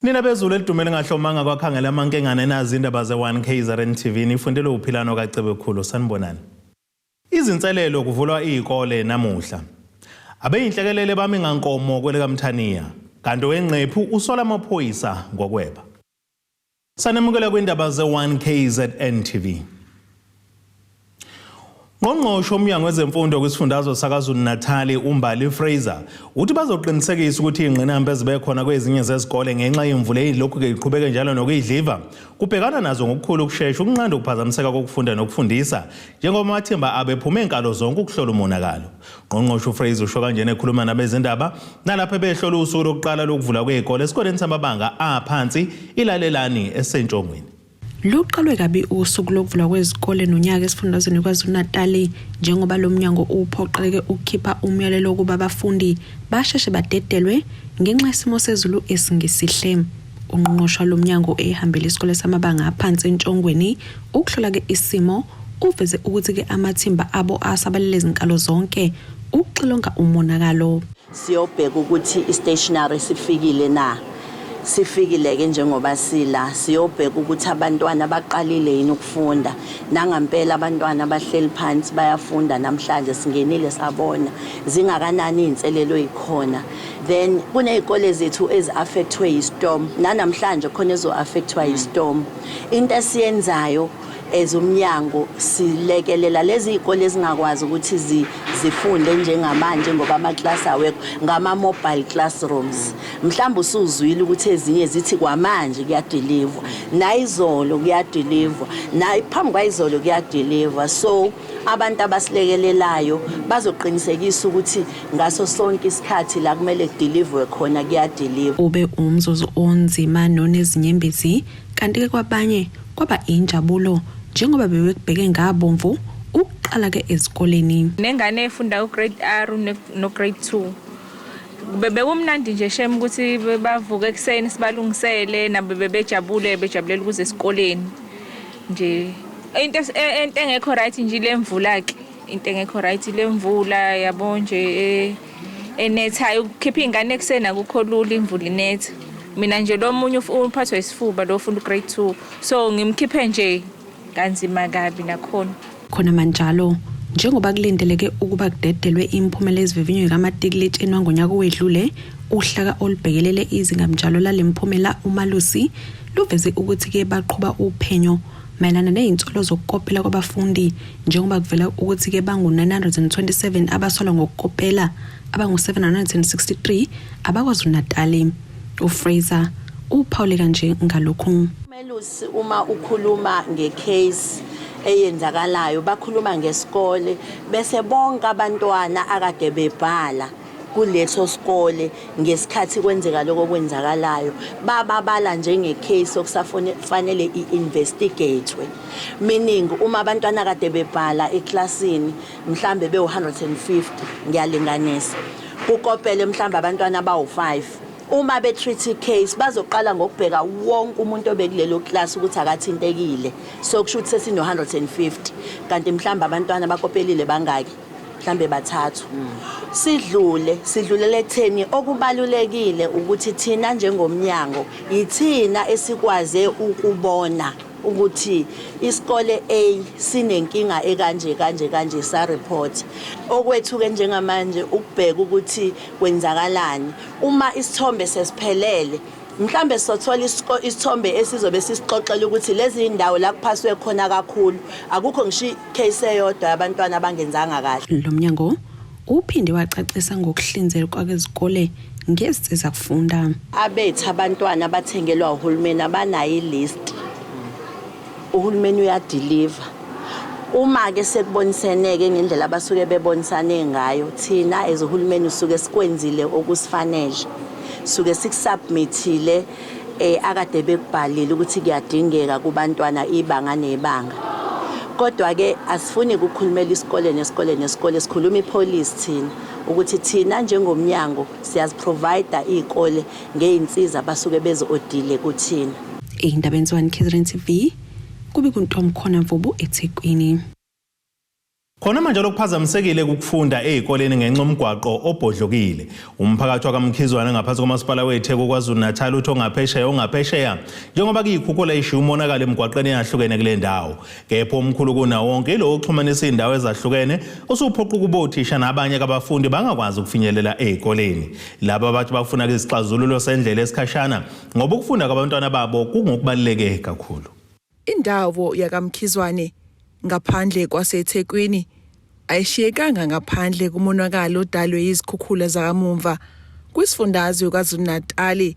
Nina bezulu elidumele ngahlomanga kwakhangela amankengane nazi indaba ze-1 KZN TV nifundelwe uphilano kaCebekhulu sanibonani. Izinselelo kuvulwa izikole namuhla. Abeyinhlekelele bami ngankomo kwelikaMthaniya. Kanti owengqephu usola amaphoyisa ngokweba. Sanemukela kwindaba ze-1 KZN TV. Ngqongqoshe womnyango wezemfundo kwisifundazwe saKwaZulu-Natali uMbali Fraser uthi bazoqinisekisa ukuthi iy'ngqinamba ezibe khona kwezinye zezikole ngenxa yemvula eyilokhu-ke iqhubeke njalo nokuyidliva kubhekana nazo ngokukhulu ukushesha ukunqanda ukuphazamiseka kokufunda nokufundisa njengoba amathimba abephume nkalo zonke ukuhlola umonakalo. Ngqongqoshe uFraser usho kanjena ekhuluma nabezindaba nalapho ebehlola usuku lokuqala lokuvula kwey'kole esikoleni samabanga aphansi iLalelani eseNtshongweni. Luqalwe kabi usuku lokuvulwa kwezikole nonyaka esifundazweni KwaZulu-Natali njengoba lo mnyango uphoqeleke ukukhipha umyalelo wokuba abafundi basheshe badedelwe ngenxa yesimo sezulu esingesihle. Ungqongqoshe walo mnyango ehambele isikole samabanga aphansi eNtshongweni ukuhlola-ke isimo uveze ukuthi-ke amathimba abo asabalele izinkalo zonke ukuxilonga umonakalo. Siyobheka ukuthi i-stationery sifikile na. Sifikile-ke njengoba sila, siyobheka ukuthi abantwana baqalile yini ukufunda. Nangampela abantwana bahleli phansi bayafunda namhlanje, singenile sabona zingakanani iy'nselelo ey'khona. Then kuney'kole zethu ezi-affectwe yi-storm, nanamhlanje khona ezo-affectwa yi-storm. Into esiyenzayo as umnyango silekelela lezi zikole ezingakwazi ukuthi zifunde njengamanje ngoba amaklasi awekho ngama-mobile classrooms. Mhlawumbe usuzwile ukuthi ezinye zithi kwamanje kuyadilivwa, nayizolo kuyadilivwa, phambi kwayizolo kuyadilivwa. So abantu abasilekelelayo bazoqinisekisa ukuthi ngaso sonke isikhathi la kumele kudilivwe khona kuyadilivwa. Ube umzuzu onzima nonezinyembezi kanti-ke kwabanye kwaba injabulo njengoba bebekubheke ngabomvu ukuqala-ke ezikoleni. Nengane efunda u-grade R no-grade 2. Bekumnandi nje shem ukuthi bavuke ekuseni sibalungisele nabo bebejabule bejabulela ukuze esikoleni nje. Into into engekho right nje ile mvula ke, into engekho right ile mvula yabo nje enethayo ukukhipha iy'ngane ekuseni akukho lula imvula inetha. Mina nje lo munye uphathwa isifuba lo ofunda u-grade 2 so ngimkhiphe nje kanzima kabi nakhona. Khona manjalo, njengoba kulindeleke ukuba kudedelwe imiphumela yezivivinyo zikamatikuletsheni wangonyaka owedlule, uhlaka olubhekelele izingamnjalo lale miphumela uMalusi luveze ukuthi-ke baqhuba uphenyo mayelana nezinsolo zokukopela kwabafundi njengoba kuvela ukuthi-ke bangu-927 abasolwa ngokukopela abangu-763 abaKwaZulu-Natali. UFraser uphawule kanje ngalokhu. Melusi uma ukhuluma nge-case eyenzakalayo bakhuluma ngesikole bese bonke abantwana akade bebhala kuleso sikole ngesikhathi kwenzeka lokho okwenzakalayo bababala njenge-case okusafanele i-investigatwe, meaning uma abantwana kade bebhala eklasini mhlambe bewu-150 ngiyalinganisa kukopele mhlambe abantwana abawu-5, uma be-treat i-case bazoqala ngokubheka wonke umuntu obekulelo class ukuthi akathintekile. So kusho ukuthi sesino-150 kanti mhlambe abantwana bakopelile bangaki? Mhlambe bathathu. Sidlule sidlulele ekutheni okubalulekile ukuthi thina njengomnyango yithina esikwaze ukubona ukuthi isikole A sinenkinga ekanje kanje kanje, sa-report. Okwethu-ke njengamanje ukubheka ukuthi kwenzakalani. Uma isithombe sesiphelele mhlambe sizothola isithombe esizobe sisixoxela ukuthi lezi zindawo la kuphaswe khona kakhulu akukho ngisho i-case eyodwa yabantwana abangenzanga kahle. Lo mnyango uphinde wacacisa ngokuhlinzekwa kwezikole ngezinsiza kufunda. Abethu abantwana abathengelwa uhulumeni abanayo i-list. Uhulumeni uyadiliva. Uma-ke sekuboniseneke ngendlela abasuke bebonisane ngayo, thina as uhulumeni usuke sikwenzile okusifanele. Suke sikusubmithile akade bekubhalile ukuthi kuyadingeka kubantwana ibanga nebanga. Kodwa-ke asifuni ukukhulumela isikole nesikole nesikole, sikhuluma i-policy thina ukuthi thina njengomnyango siyaziprovide iy'kole ngey'nsiza abasuke bezi-odile kuthina. Ey'ndabeni ze-1 KZN TV, kube kuntomkhona Mvubu eThekwini. Khona manje lokuphazamisekile ukufunda ezikoleni ngenxa yomgwaqo obhodlokile. Umphakathi wakaMkhizwana ngaphansi komasipala weTheku KwaZulu-Natal uthi ongaphesheya ongaphesheya njengoba kuyikhukhula ishiya umonakalo emigwaqeni eyahlukene kule ndawo. Kepha omkhulu kunawo wonke ilo oxhumanisa izindawo ezahlukene usuphoqa ukuba othisha nabanye kabafundi bangakwazi ukufinyelela ezikoleni. Laba bathi bafuna izixazululo sendlela esikhashana ngoba ukufunda kwabantwana babo kungokubaluleke kakhulu. Indawo yakaMkhizwane ngaphandle kwaseThekwini ayishiyekanga ngaphandle kumonakalo odalwe yizikhukhula zakamumva kwisifundazwe KwaZulu-Natali.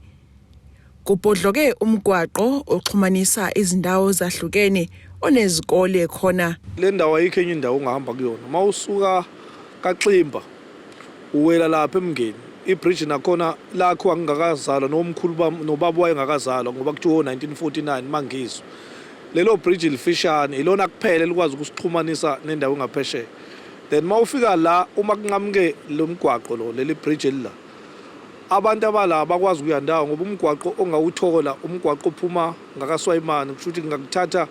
Kubhodloke umgwaqo oxhumanisa izindawo ezahlukene onezikole khona. Le ndawo ayikho enye indawo ongahamba kuyona. Uma usuka kaXimba uwela lapha eMngeni. Ibridge nakhona lakhiwa ngingakazalwa nomkhulu bami nobaba wayengakazalwa ngoba kuthiwa o-1949 mangizwa. Lelo bridge lifishane ilona kuphela elikwazi ukusixhumanisa nendawo engaphesheya. Then uma ufika la uma kunqamuke lo mgwaqo lo leli bridge elila abantu abala bakwazi ukuya ndawo ngoba umgwaqo ongawuthola umgwaqo ophuma ngakaswayimane kusho ukuthi ngingakuthatha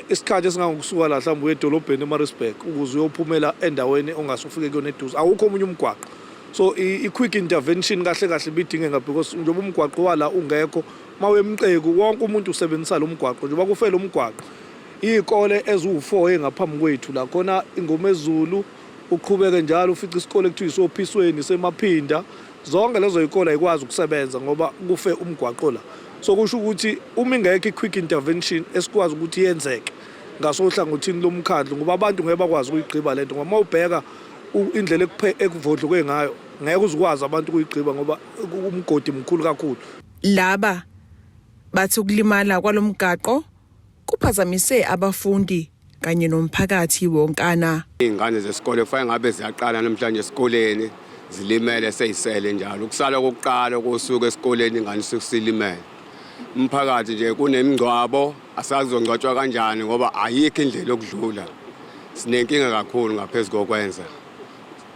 isikhathi esingangokusuka la mhlawumbe uye edolobheni eMaritzburg ukuze uyophumela endaweni ongase ufike kuyona eduze. Awukho omunye umgwaqo. So i-quick intervention kahle kahle ibidingeka because njengoba umgwaqo wala ungekho mawemqeku wonke umuntu usebenzisa lo mgwaqo njengoba kufe lo mgwaqo. Iy'kole eziwu-4 engaphambi kwethu la khona iNgomezulu uqhubeke njalo ufice isikole ekuthiwa isophisweni seMaphinda. Zonke lezo y'kole ayikwazi ukusebenza ngoba kufe umgwaqo la. So kusho ukuthi uma ingekho i-quick intervention esikwazi ukuthi yenzeke ngasohlangothini lomkhandlu ngoba abantu ngeke bakwazi ukuyigqiba lento ngoba mawubheka indlela ekuvodloke ngayo ngeke uzukwazi abantu ukuyigqiba ngoba umgodi mkhulu kakhulu. Laba bathi ukulimala kwalomgaqo kuphazamise abafundi kanye nomphakathi wonkana. Iy'ngane zesikole kufanele ngabe ziyaqala namhlanje esikoleni zilimele seyisele njalo. Ukusala kokuqala kosuku esikoleni ingane isuke isilimele. Umphakathi nje kunemingcwabo asazi kuzongcwatshwa kanjani ngoba ayikho indlela yokudlula. Sinenkinga kakhulu ngaphezu kokwenza.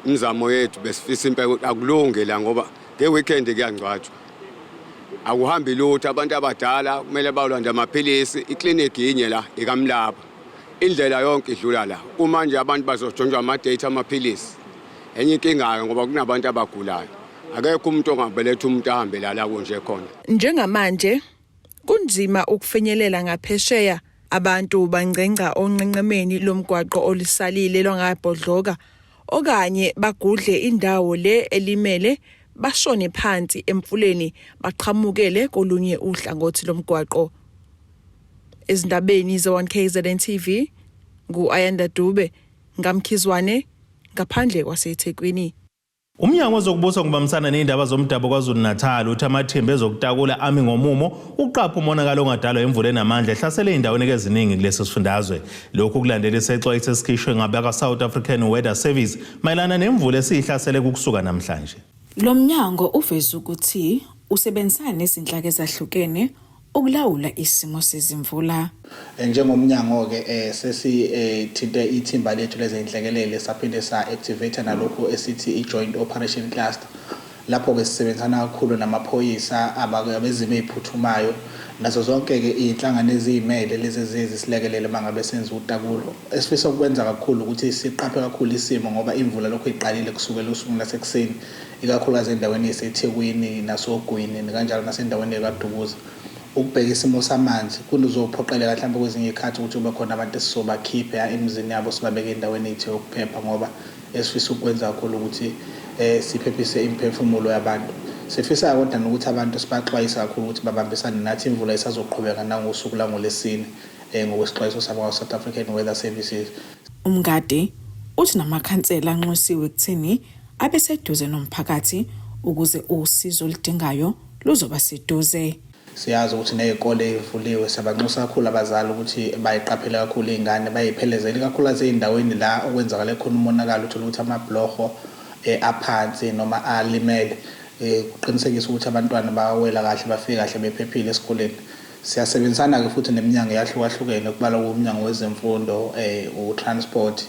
Imizamo yethu besifisa impela ukuthi akulungi la ngoba nge-weekend kuyangcwatshwa. Akuhambi lutho, abantu abadala kumele bayolanda amaphilisi, ikliniki yinye la ikaMlaba. Indlela yonke idlula la. Kumanje abantu bazojonjwa ama-date amaphilisi. Enye inkinga-ke ngoba kunabantu abagulayo. Akekho umuntu ongabeletha umuntu ahambe la la kunje khona. Njengamanje kunzima ukufinyelela ngaphesheya, abantu bangcengca onqenqemeni lomgwaqo olusalile lwangabhodloka okanye bagudle indawo le elimele bashone phansi emfuleni baqhamukele kolunye uhlangothi lomgwaqo. Ezindabeni ze-1KZN TV ngu-Ayanda Dube ngaMkhizwane ngaphandle kwaseThekwini. Umnyango wezokubusa ngokubambisana nezindaba zomdabu KwaZulu-Natal uthi amathimba ezokutakula ami ngomumo ukuqapha umonakalo ongadalwa imvula enamandla ehlasele ezindaweni eziningi kulesi sifundazwe. Lokhu kulandela isexwayiso esikhishwe ngabaka-South African Weather Service mayelana nemvula esiyihlasele kukusuka namhlanje. Lo mnyango uveze ukuthi usebenzisana nezinhlaka ezahlukene ukulawula isimo sezimvula. Njengomnyango-ke sesithinte ithimba lethu lezinhlekelele saphinde sa-activate nalokhu esithi i-Joint Operation Cluster. Lapho-ke sisebenzisana kakhulu namaphoyisa, abezimo ey'phuthumayo nazo zonke-ke iy'nhlangano eziyimele lezi eziye zisilekelele uma ngabe senza utakulo. Esifisa ukwenza kakhulu ukuthi siqaphe kakhulu isimo ngoba imvula lokhu iqalile kusukela usuku lasekuseni, ikakhulukazi endaweni eyiseThekwini nasoGwini kanjalo nasendaweni ekaDukuza. Ukubheka isimo samanzi kuzophoqeleka mhlawumbe kwezinye iy'khathi ukuthi kube khona abantu esizobakhipha emizini yabo sibabeke endaweni ethe ukuphepha ngoba esifisa ukwenza kakhulu ukuthi siphephise imiphefumulo yabantu. Sifisa kodwa nokuthi abantu sibaxwayise kakhulu ukuthi babambisane nathi, imvula isazoqhubeka nangosuku langolwesine ngokwesixwayiso sakwa-South African Weather Services. Umngadi uthi namakhansela anxusiwe ekutheni abe seduze nomphakathi ukuze usizo oludingayo luzoba seduze. Siyazi ukuthi ney'kole ey'vuliwe, siyabanxusa kakhulu abazali ukuthi bayiqaphele kakhulu iy'ngane, bayiphelezele ikakhulukazi ey'ndaweni la okwenzakale khona umonakalo, uthole ukuthi amabhuloho aphansi noma alimele, kuqinisekisa ukuthi abantwana bawela kahle, bafike kahle bephephile esikoleni. Siyasebenzisana-ke futhi neminyango eyahlukahlukene kubalwa umnyango wezemfundo, u-transport,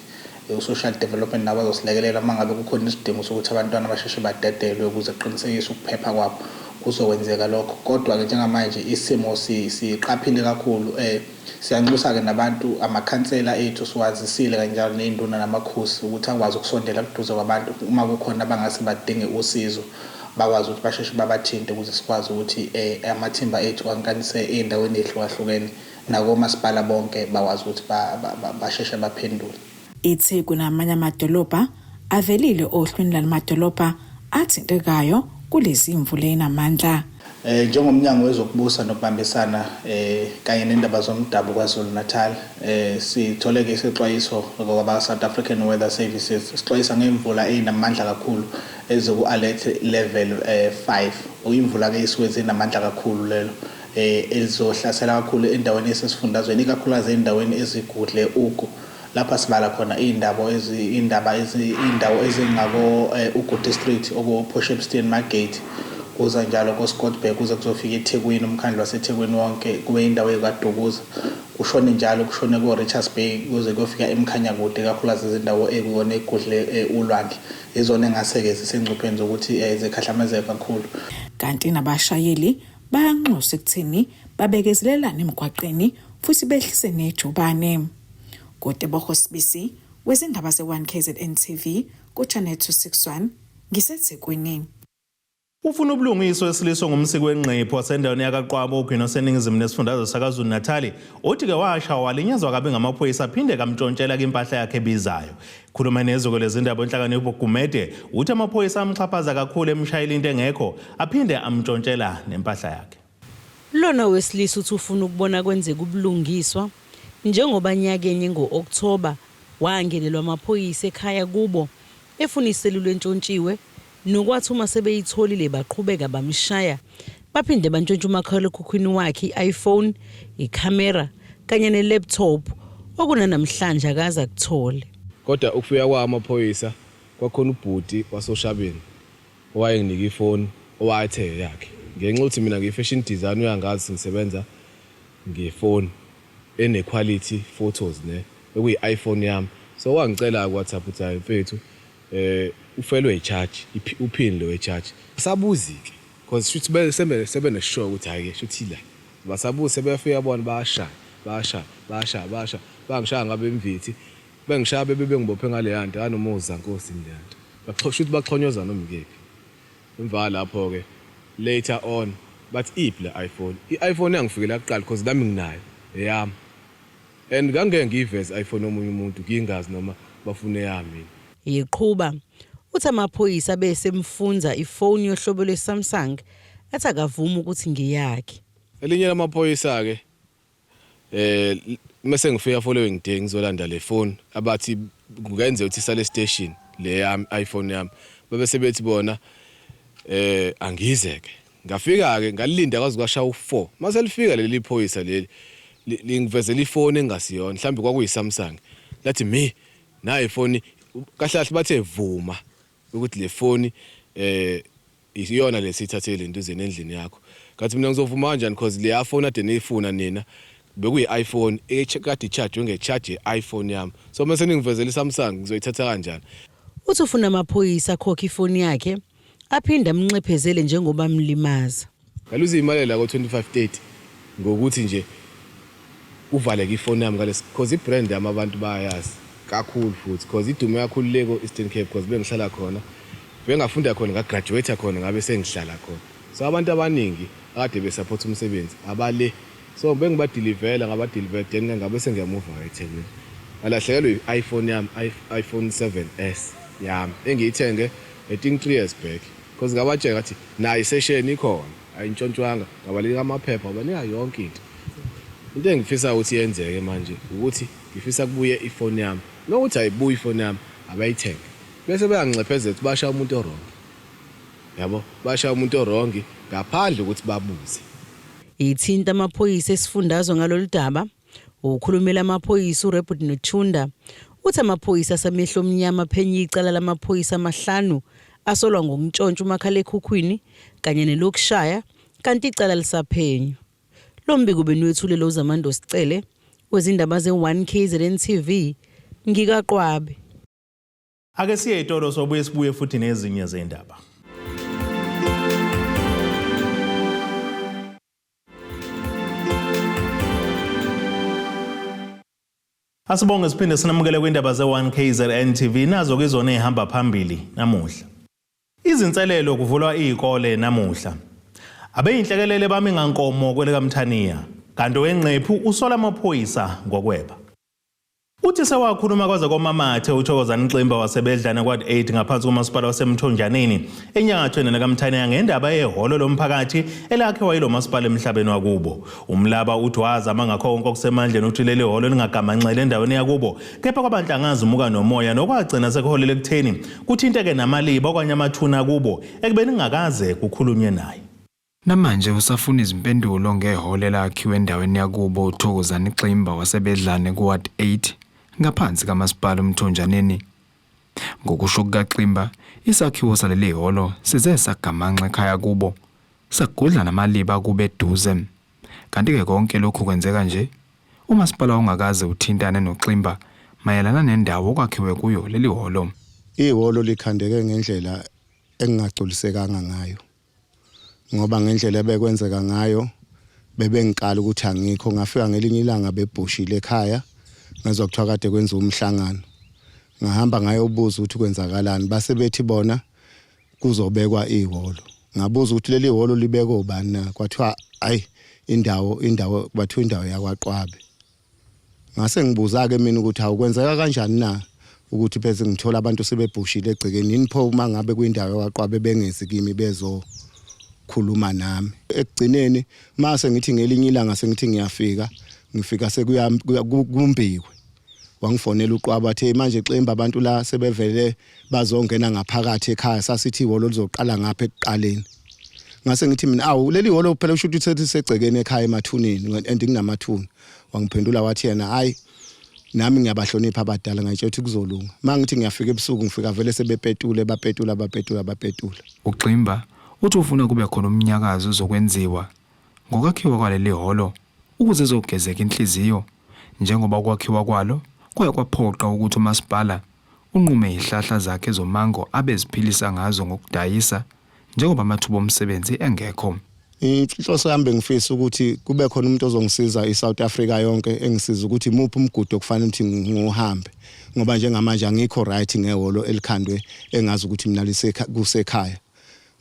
u-social development nabo bazosilekelela uma ngabe kukhona isidingo sokuthi abantwana basheshe badedelwe ukuze kuqinisekiswe ukuphepha kwabo. Kuzokwenzeka lokho, kodwa-ke njengamanje isimo siqaphile kakhulu. Siyanxusa-ke nabantu, amakhansela ethu siwazisile kanjalo ney'nduna namakhosi ukuthi akwazi ukusondela kuduze kwabantu uma kukhona abangase badinge usizo, bakwazi ukuthi basheshe babathinte ukuze sikwazi ukuthi amathimba ethu ankanise ey'ndaweni ey'hlukahlukene nakomasipala bonke bakwazi ukuthi basheshe baphendule. ITheku namanye amadolobha avelile ohlwini lalamadolobha athintekayo kulezi mvula enamandla. Njengomnyango wezokubusa nokubambisana kanye nendaba zomdabu KwaZulu-Natal, sithole-ke isexwayiso kwaba-South African Weather Services, sixwayisa ngemvula eyinamandla kakhulu eziku-alert level 5. Imvula-ke isuke zinamandla kakhulu lelo elizohlasela kakhulu endaweni esesifundazweni, ikakhulukazi endaweni ezigudle ugu. Lapha sibala khona iy'ndaba iy'ndawo ezingako Ugu District, oko-Port Shepstone, Margate, kuza njalo ko-Scottburgh, kuze kuzofika eThekwini, umkhandlu waseThekwini wonke, kube indawo ekaDukuza, kushone njalo kushone ko-Richards Bay, kuze kuyofika eMkhanyakude, ikakhulukazi izindawo ekuyona egudle ulwandle, izona engase-ke zisengcupheni zokuthi zikhahlamezeke kakhulu. Kanti nabashayeli bayanxusa ekutheni babekezelelane emgwaqeni futhi behlise nejubane. Kotebogo Sibisi wezindaba ze-1 KZN TV ku-Channel 261 ngiseThekwini. Ufuna ubulungiswa esiliswa ngumsiki wengqephu wasendaweni yakaQwabo ogwini oseningizimu nesifundazwe saKwaZulu-Natali, uthi-ke washa walinyazwa kabi ngamaphoyisa aphinde kamntshontshela impahla yakhe ebizayo. Khuluma neziko lezindaba uNhlakanipho Gumede uthi amaphoyisa amxhaphaza kakhulu emshayela into engekho aphinde amntshontshela nempahla yakhe. Lona wesilisa uthi ufuna ukubona kwenzeka ubulungiswa njengoba nyakenye ngo-Okthoba wangenelwa amaphoyisa ekhaya kubo efuna iselula entshontshiwe, nokwathi uma sebeyitholile baqhubeka bamshaya baphinde bantshontsha umakhalekhukhwini wakhe, i-iPhone, ikhamera kanye ne-laptop, okunanamhlanje akaze akuthole. Kodwa ukufika kwamaphoyisa kwakhona ubhuti wasoshabeni owayenginika ifoni owayethe yakhe, ngenxa yokuthi mina ngiyi-fashion designer, uyangazi ngisebenza ngefoni ene-quality photos ne ekuyi-iPhone yami. So wangicela ku-WhatsApp ukuthi, "Hayi mfethu, ufelwe i-charge, uphini lo we-charge." Sabuzi-ke because shuthi sebe nesure ukuthi hhayi-ke shuthi la basabuzi, sebeyafika bona, bayashaya bayashaya bayashaya bayashaya, bangishaya ngabe emvithi, bengishaya bebe bengibophe ngaleya nto anoma uzankosi leya nto, shuthi baxhonyoza noma ikephi. Emva lapho-ke later on bathi, "Iphi le iPhone?" I-iPhone yangifikela kuqala because nami nginayo eyami and ngangeke ngiyiveze iPhone yomunye umuntu ngingazi noma bafune eyami mina. Yiqhuba uthi amaphoyisa besemfunza ifoni yohlobo lwe-Samsung, athi akavumi ukuthi ngiyakhe. Elinye lamaphoyisa-ke mase ngifika following day ngizolanda le phone abathi kungenzeka ukuthi isale station le yami iPhone yami, babe sebethi bona angizeke. Ngafika ke, ngalinda kwaze kwashaya u4, mase lifika leli phoyisa leli, lingivezela ifoni engasiyona, mhlawumbe kwakuyi Samsung. Lathi mi nayi ifoni kahle kahle, bathe vuma ukuthi le foni iyona lesithathe lento izene endlini yakho. Ngathi mina ngizovuma kanjani because leya phone ade niyifuna nina bekuyi iPhone kade i-charge nge-charge ye-iPhone yami, so mase ningivezela i-Samsung ngizoyithatha kanjani? Uthi ufuna amaphoyisa akhokhe ifoni yakhe aphinde amnxephezele njengoba amlimaza. Ngaluza imali la ko-25 30 ngokuthi nje uvaleke ifoni yami ngalesi, because i-brand yami abantu bayayazi kakhulu futhi because idume kakhulu le ko-Eastern Cape, because bengihlala khona, bengafunda khona, ngagraduate khona, ngabe sengihlala khona. So abantu abaningi akade besupport umsebenzi abale, so bengibadilivela, ngabadilivela, then ngabe sengiyamuva eThekwini, ngalahlekelwa i-iPhone yami, iPhone 7S yami engiyithenge I think 3 years back, because ngabatshela ngathi nayo isesheni ikhona, ayintshontshwanga, ngabalika amaphepha, ngabanika yonke into. Into engifisa ukuthi yenzeke manje ukuthi ngifisa kubuye ifoni yami, nokuthi ayibuye ifoni yami, abayithenge bese beyanginxephezela ukuthi bashaya umuntu o-wrong, yabo, bashaya umuntu o-wrong ngaphandle ukuthi babuze. Ithinta amaphoyisa esifundazwe ngalolu daba, ukhulumela amaphoyisa uRebert Netshiunda uthi amaphoyisa asamehlo omnyama aphenya icala lamaphoyisa amahlanu asolwa ngokuntshontsha umakhalekhukhwini kanye nelokushaya, kanti icala lisaphenywa. Lo mbiko beniwethulele uZamando Sicele wezindaba ze-1 KZN TV ngikaqwabe. Ake siye etolo, sobuye sibuye futhi nezinye zendaba. Asibonge siphinde sinamukele kwindaba ze-1 KZN TV, nazo ke izona ezihamba phambili namuhla. Izinselelo kuvulwa izikole namuhla. Abeyinhlekelele bami ngankomo kwelikaMthaniya, kanti owengqephu usola amaphoyisa ngokweba. Uthi sewakhuluma kwaze komamathe uThokozani Ximba waseBedlana kwa 8 ngaphansi komasipala waseMthonjaneni enyakathweni nakaMthaniya ngendaba yehholo lomphakathi elakhiwa yilo masipala emhlabeni wakubo. Umlaba uthi wazama ngakho konke okusemandleni ukuthi leli hholo lingagamanxele endaweni yakubo, kepha kwabanhlangazi umuka nomoya nokwagcina sekuholele ekutheni kuthinteke namaliba okanye amathuna kubo ekubeni kungakaze kukhulunywe naye. Namanje usafuna izimpendulo ngehholo elakhiwe endaweni yakubo uThokozani Ximba waseBedlane kuWard 8 ngaphansi kaMasipala uMthonjaneni. Ngokusho kukaXimba, isakhiwo saleli hholo size sagamanxa ekhaya kubo, sagudla namaliba akubo eduze. Kanti-ke konke lokhu kwenzeka nje, umasipala ungakaze uthintane noXimba mayelana nendawo okwakhiwe kuyo leli hholo. Ihholo likhandeke ngendlela engingagculisekanga ngayo ngoba ngendlela ebekwenzeka ngayo bebengikala ukuthi angikho. Ngafika ngelinye ilanga bebhushile ekhaya, ngezwa kuthiwa kade kwenziwa umhlangano, ngahamba ngayobuza ukuthi kwenzakalani, base bethi bona kuzobekwa ihholo. Ngabuza ukuthi leli hholo libekwe ubani na, kwathiwa ayi indawo bathiwa indawo yakwaQwabe. Ngase ngibuza-ke mina ukuthi awukwenzeka kanjani na ukuthi bese ngithola abantu sebebhushile egcekeni, yini pho uma ngabe kuyindawo yakwaQwabe bengezi kimi bezokhuluma nami. Ekugcineni mase ngithi ngelinye ilanga sengithi ngiyafika, ngifika sekukumbiwe. Wangifonela uQwabe wathi manje Ximba abantu la sebevele bazongena ngaphakathi ekhaya, sasithi ihholo lizoqala ngapha ekuqaleni. Ngase ngithi mina awu leli hholo phela usho ukuthi sesegcekeni ekhaya emathuneni and kunamathuna. Wangiphendula wathi yena hayi nami ngiyabahlonipha abadala, ngayitshela ukuthi kuzolunga. Mangithi ngiyafika ebusuku ngifika vele sebepetule bapetula bapetula bapetula. UXimba uthi ufuna kube khona umnyakazo ozokwenziwa ngokwakhiwa kwaleli hholo ukuze ezogezeka inhliziyo, njengoba ukwakhiwa kwalo kwaye kwaphoqa ukuthi umasipala unqume izihlahla zakhe zomango abeziphilisa ngazo ngokudayisa njengoba amathuba omsebenzi engekho. Inhloso yami bengifisa ukuthi kube khona umuntu ozongisiza iSouth Africa yonke, engisiza ukuthi imuphi umgudu okufanele ukuthi ngiwuhambe, ngoba njengamanje angikho right ngehholo elikhandwe engazi ukuthi mina kusekhaya,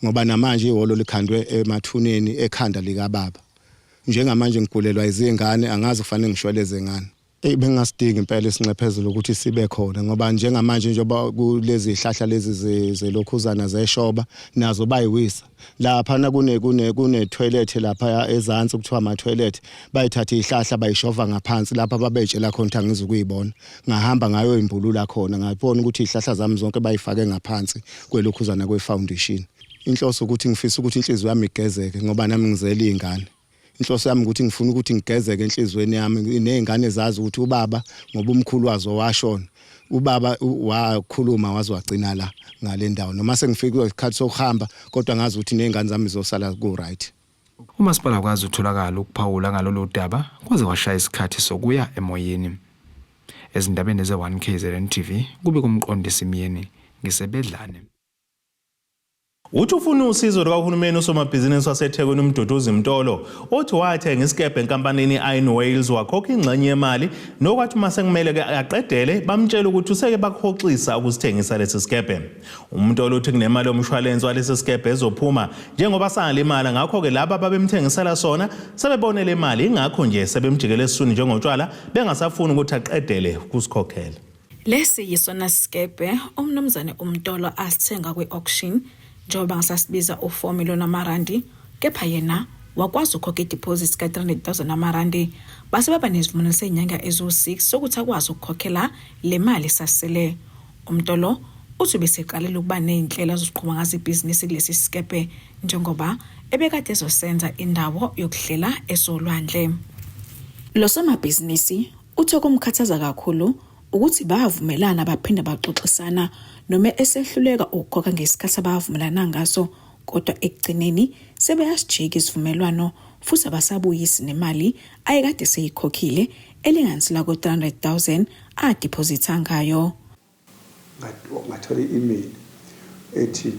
ngoba namanje ihholo likhandwe emathuneni ekhanda likababa. Njengamanje ngigulelwa izingane, angazi kufanele ngishweleze ngani. Eyi, bengingasidingi impela isinxephezelo ukuthi sibe khona, ngoba njengamanje njengoba kulezi zihlahla lezi zelokhuzana zeshoba nazo bayiwisa laphana, kune toilet lapha ezansi kuthiwa ama toilet, bayithatha izihlahla bayishova ngaphansi lapha babetshela khona ukuthi angizukuyibona. Ngahamba ngayoyimbulula khona, ngabona ukuthi izihlahla zami zonke bayifake ngaphansi kwelokhuzana kwe-foundation. Inhloso ukuthi ngifisa ukuthi inhliziyo yami igezeke, ngoba nami ngizele izingane. Inhloso yami ukuthi ngifuna ukuthi ngigezeke enhliziyweni yami, nezingane zazi ukuthi ubaba, ngoba umkhulu wazo washona, ubaba wakhuluma waze wagcina la ngale ndawo. Noma sengifike isikhathi sokuhamba, kodwa ngazi ukuthi nezingane zami zizosala ku right. Umasipala akwazi utholakala ukuphawula ngalolu daba kwaze kwashaya isikhathi sokuya emoyeni. Ezindabeni ze-1 KZN TV kube kumqondisi Myeni ngisebedlane. Uthi ufuna usizo lukahulumeni usomabhizinisi waseThekwini uMduduzi Mtolo, othi wathenga isikebhe enkampanini i-Iron Wales, wakhokha ingxenye yemali, nokwathi uma sekumele-ke aqedele bamtshela ukuthi useke bakuhoxisa ukusithengisa lesi sikebhe. UMtolo uthi kunemali yomshwalense walesi sikebhe ezophuma njengoba sangalimala, ngakho-ke laba ababemthengisela sona sebebonele imali, ingakho nje sebemjikele esiswini njengotshwala bengasafuni ukuthi aqedele ukusikhokhela. Lesi yisona sikebhe umnumzane uMtolo asithenga kwi-auction, njengoba ngasasibiza u-4 million amarandi, kepha yena wakwazi ukukhokha ideposit ka-300,000 amarandi, base baba nesivumelwano sey'nyanga eziwu-6 sokuthi akwazi ukukhokhela le mali esasele. UMtolo uthi ubeseqalile ukuba ney'nhlelo azoziqhuba ngazo ibhizinisi kulesi sikebhe, njengoba ebekade ezosenza indawo yokudlela esolwandle. Lo somabhizinisi uthi okumkhathaza kakhulu ukuthi bavumelana baphinde baxoxisana noma esehluleka ukukhokha ngesikhathi abavumelana ngaso, kodwa ekugcineni sebeyasijika isivumelwano futhi abasabuyisi nemali ayekade seyikhokhile elinganisela ku-300,000 adiphozitha ngayo. Ngathola i-email ethi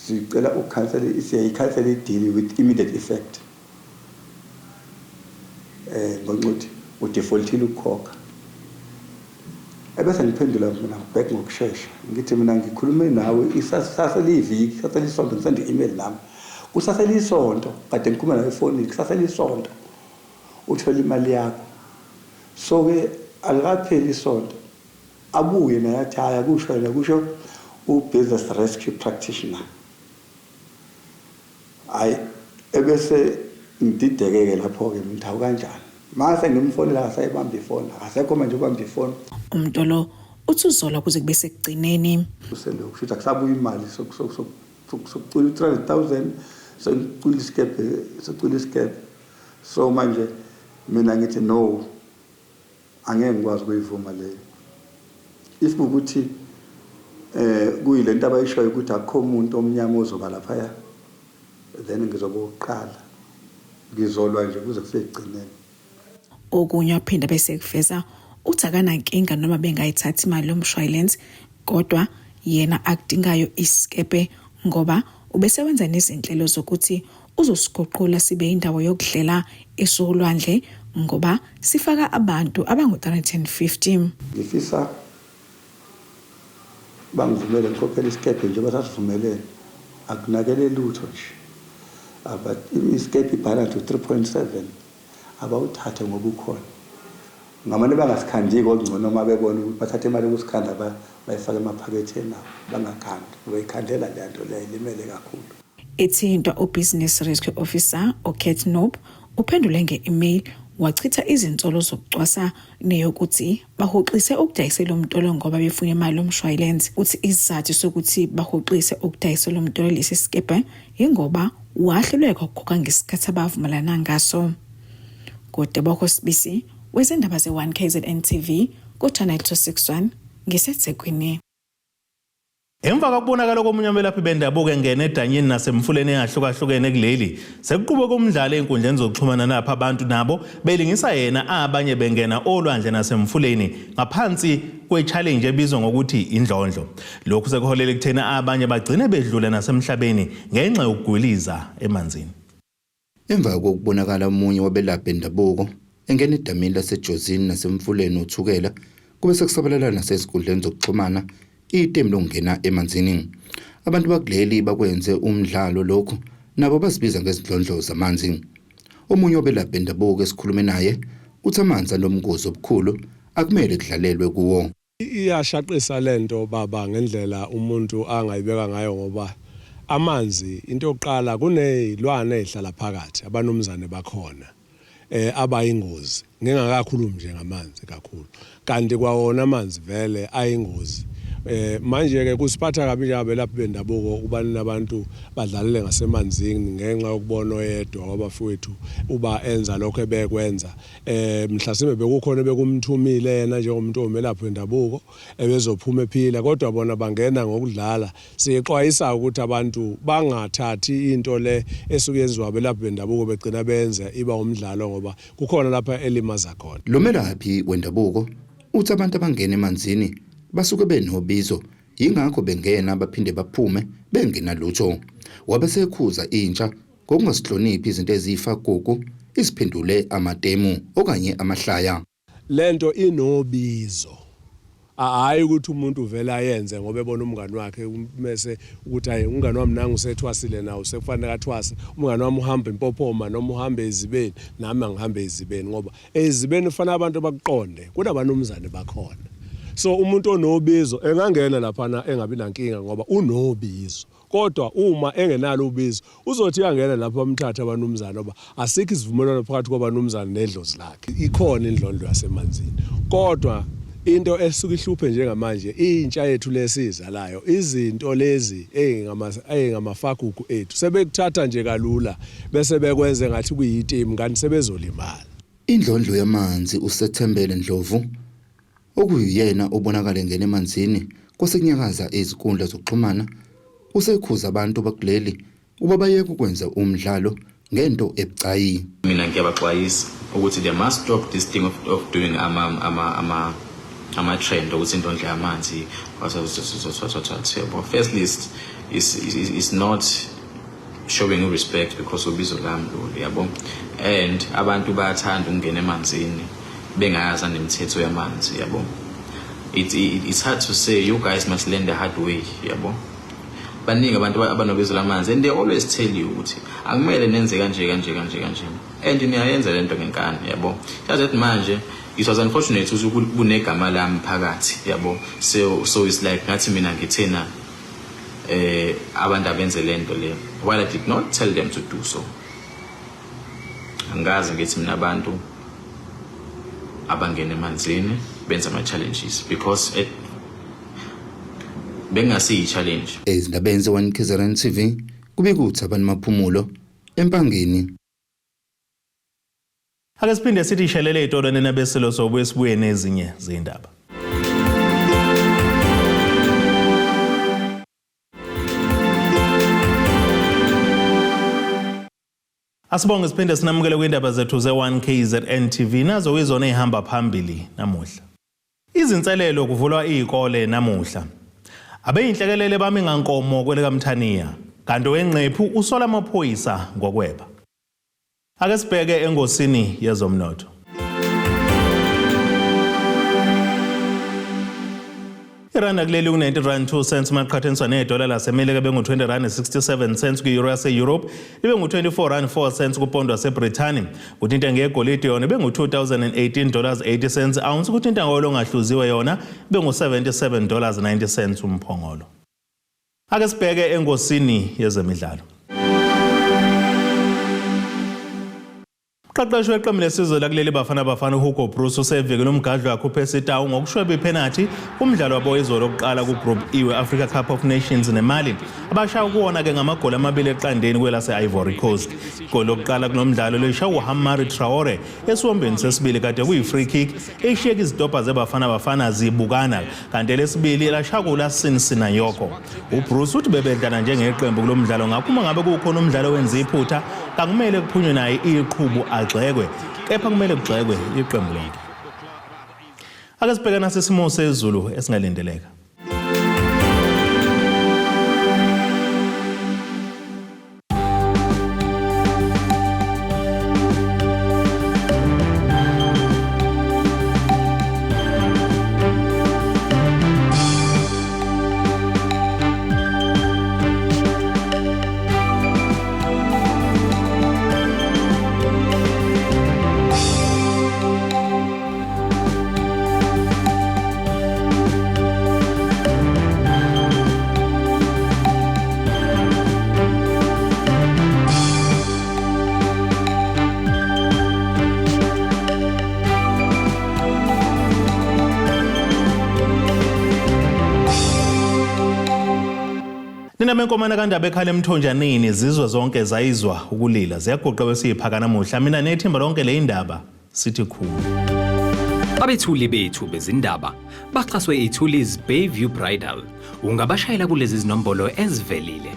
sicela ukukhansela, siyayikhansela i-deal with immediate effect, ngenxa ukuthi Udefaultile ukukhokha. Ebese ngiphendula mina back ngokushesha, ngithi mina ngikhulume nawe isaseliviki, isaselisonto, ngisende i-email nami kusaselisonto, kade ngikhuluma nawe efonini kusaselisonto, uthole imali yakho. So-ke alikapheli isonto, abuye naye athi hhayi, akusho yena, kusho u-business rescue practitioner. Hhayi, ebese ngidideke-ke lapho-ke, ngithi hawu, kanjani? Mase ngimfonela akasayibamba ifoni, akasekho manje ubamba ifoni. Umtolo uthi uzola kuze kube sekugcineni. Uselokhu kusho akusabuya imali sokucwila u-300,000, sekucwila isikebhe, sekucwila isikebhe. So manje mina ngithi no, angeke ngikwazi ukuyivuma leyo. If kuwukuthi kuyilento abayishoyo ukuthi akukho umuntu omnyama ozoba laphaya, then ngizoba owokuqala, ngizolwa nje kuze kufike ekugcineni. Okunye waphinda bese kuveza uthi akanankinga noma bengayithathi imali yomshwalense, kodwa yena akudingayo isikepe ngoba ubesewenza nezinhlelo zokuthi uzosiguqula sibe indawo yokudlela esolwandle ngoba sifaka abantu abangu-350. Ngifisa bangivumele ngikhokhele isikebhe njengoba sasivumelene, akunakele lutho nje. Isikebhe ibhalance u-3.7, abawuthathe ngoba ukhona. Ngamane bangasikhandiki, okungcono uma bebona ukuthi bathathe imali yokusikhanda bayifake emaphaketheni abo, bangakhandi, bayikhandela leya nto leyo ilimele kakhulu. Ethintwa uBusiness Rescue Officer uKat Knob uphendule nge-email wachitha izinsolo zokucwasa neyokuthi bahoxise ukudayisela umtolo ngoba befuna imali yomshwalense. Uthi isizathu sokuthi bahoxise ukudayisela umtolo lesi sikebhe yingoba wahluleka ukukhokha ngesikhathi abavumelana ngaso. Ngudeboko Sibisi wezindaba ze-1 KZN TV ku-Channel 261 ngiseThekwini. Emva kokubonakala komunye umelaphi bendabuko engena edanyini nasemfuleni eyahlukahlukene kuleli, sekuqhubeka umdlalo ey'nkundleni zokuxhumana napha abantu nabo belingisa yena, abanye bengena olwandle nasemfuleni ngaphansi kwe-challenge ebizwa ngokuthi indlondlo. Lokhu sekuholela ekutheni abanye bagcine bedlule nasemhlabeni ngenxa yokugwiliza emanzini. Emva kokubonakala omunye wabelaphi bendabuko engena edamini laseJozini nasemfuleni uThukela, kube sekusabalala nasezinkundleni zokuxhumana itemu lokungena emanzini. Abantu bakuleli bakwenze umdlalo lokhu, nabo bazibiza ngezindlondlo zamanzi. Omunye wabelaphi bendabuko esikhulume naye uthi amanzi anobungozi obukhulu, akumele kudlalelwe kuwo. Iyashaqisa lento baba ngendlela umuntu angayibeka ngayo, ngoba amanzi, into yokuqala, kunezilwane ezihlala phakathi, abanumzane bakhona abayingozi, ngingakakhulumi nje ngamanzi kakhulu, kanti kwawona amanzi vele ayingozi. Manje ke kusiphatha kabi njengabelaphi bendabuko ukuba nabantu badlalele ngasemanzini ngenxa yokubona oyedwa wabafowethu uba enza lokho ebekwenza. Mhlasimbe bekukhona bekumthumile yena njengomuntu omelaphi wendabuko ebezophuma ephila, kodwa bona bangena ngokudlala. Siyexwayisa ukuthi abantu bangathathi into le esuke yenziwa abelaphi bendabuko begcina benze iba umdlalo, ngoba kukhona lapha elimaza khona. Lo melaphi wendabuko uthi abantu abangena emanzini basuke benobizo, yingakho bengena baphinde baphume bengenalutho. Wabe sekhuza intsha ngokungasihloniphi izinto eziyifagugu iziphendule amatemu okanye amahlaya. Lento inobizo, hhayi ukuthi umuntu uvele ayenze ngoba ebona umngani wakhe, mese ukuthi hayi, umngani wami nangu usethwasile, nawo sekufanele athwase. Umngani wami uhamba impophoma noma uhambe ezibeni, nami angihambe ezibeni, ngoba ezibeni kufanele abantu bakuqonde kunabanumzane bakhona. So umuntu onobizo engangena laphana engabi nankinga ngoba unobizo, kodwa uma engenalo ubizo uzothi uyangena lapho bamthathe abanumzane, ngoba asikho isivumelwano phakathi kwabanumzane nedlozi lakhe. Ikhona indlondlo yasemanzini, kodwa into esuke ihluphe njengamanje intsha yethu lesizalayo, izinto lezi ey'ngamafagugu ethu sebekuthatha nje kalula bese bekwenze ngathi kuyitimu, kanti sebezolimala. Indlondlo yamanzi uSethembele Ndlovu, okuyuyena obonakala engena emanzini kwasekunyakaza izinkundla zokuxhumana, usekhuza abantu bakuleli ukuba bayeke ukwenza umdlalo ngento ebucayi. Mina ngiyabaxwayisa ukuthi they must stop this thing of doing ama trend ukuthi indlondlo yamanzi, yabo. Firstly, is not showing respect because ubizo lami lolu, yabo, and abantu bayathanda ukungena emanzini. Bengayazi nemithetho yamanzi, yabo. It's hard to say, you guys must learn the hard way, yabo. Baningi abantu abanobizo lamanzi and they always tell you ukuthi akumele nenze kanje kanje kanje kanje, and niyayenza lento ngenkani, yabo. Just manje it was unfortunate ukuthi kunegama lami phakathi, yabo. So it's like ngathi mina ngithena abantu abenze lento le, while I did not tell them to do so. Angazi ngithi mina abantu abangena emanzini benza ama challenges because bengasiyi challenge. Ezindabeni ze-1 KZN TV kubika uThabani Maphumulo eMpangeni. Ake siphinde sithi ishelele ey'tolo nina besilo, sobuye sibuye nezinye zindaba. Asibonge, siphinde sinamukele kwindaba zethu ze-1 KZN TV. Nazo izona ey'hamba phambili namuhla. Izinselelo kuvulwa iy'kole namuhla. Abeyinhlekelele bami ngankomo kwelikaMthaniya. Kanti owengqephu usola amaphoyisa ngokweba. Ake sibheke engosini yezomnotho. Iranda kuleli ku-90 rand 2 cents maqhathaniswa nedola laseMelika, bengu-20 rand 67 cents kwi-euro yase-Europe, ibe ngu-24 rand 4 cents kupondo waseBrithani. Kuthi intengo yegolide yona ibe ngu-2018 dollars 80 cents ounce, kuthi intengo yolongahluziwe yona ibe ngu-77 dollars 90 cents umphongolo. Ake sibheke engosini yezemidlalo. Umqeqeshi weqembu lesizwe lakuleli Bafana Bafana uHugo Broos usevikele umgadli wakhe uPercy Tau ngokushweba iphenathi kumdlalo wabo izolo lokuqala ku-Group E we-Africa Cup of Nations neMali, abashaya kuwona-ke ngamagoli 2-0 kwelase-Ivory Coast. Igoli lokuqala kulo mdlalo lishaywe uHamari Traore esiwombeni sesibili, kade kuyi-free kick eshiyeka izitobha zeBafana Bafana zibukana, kanti elesibili lashaywa uLassine Sinayoko. UBroos uthi bebedlala njengeqembu kulo mdlalo, ngakho uma ngabe kukhona umdlalo wenza iphutha kakumele kuphunywe naye iqhubu agxekwe, kepha kumele kugxekwe iqembu lonke. Ake sibheke nasisimo sezulu esingalindeleka. Nina benkomana kandaba ekhala emthonjaneni, zizwe zonke zayizwa ukulila ziyaguqa besiyiphaka namuhla. Mina nethimba lonke le indaba sithi khulu. Abethuli bethu bezindaba baxhaswe iThulis Bayview Bridal. Ungabashayela kulezi zinombolo ezivelile.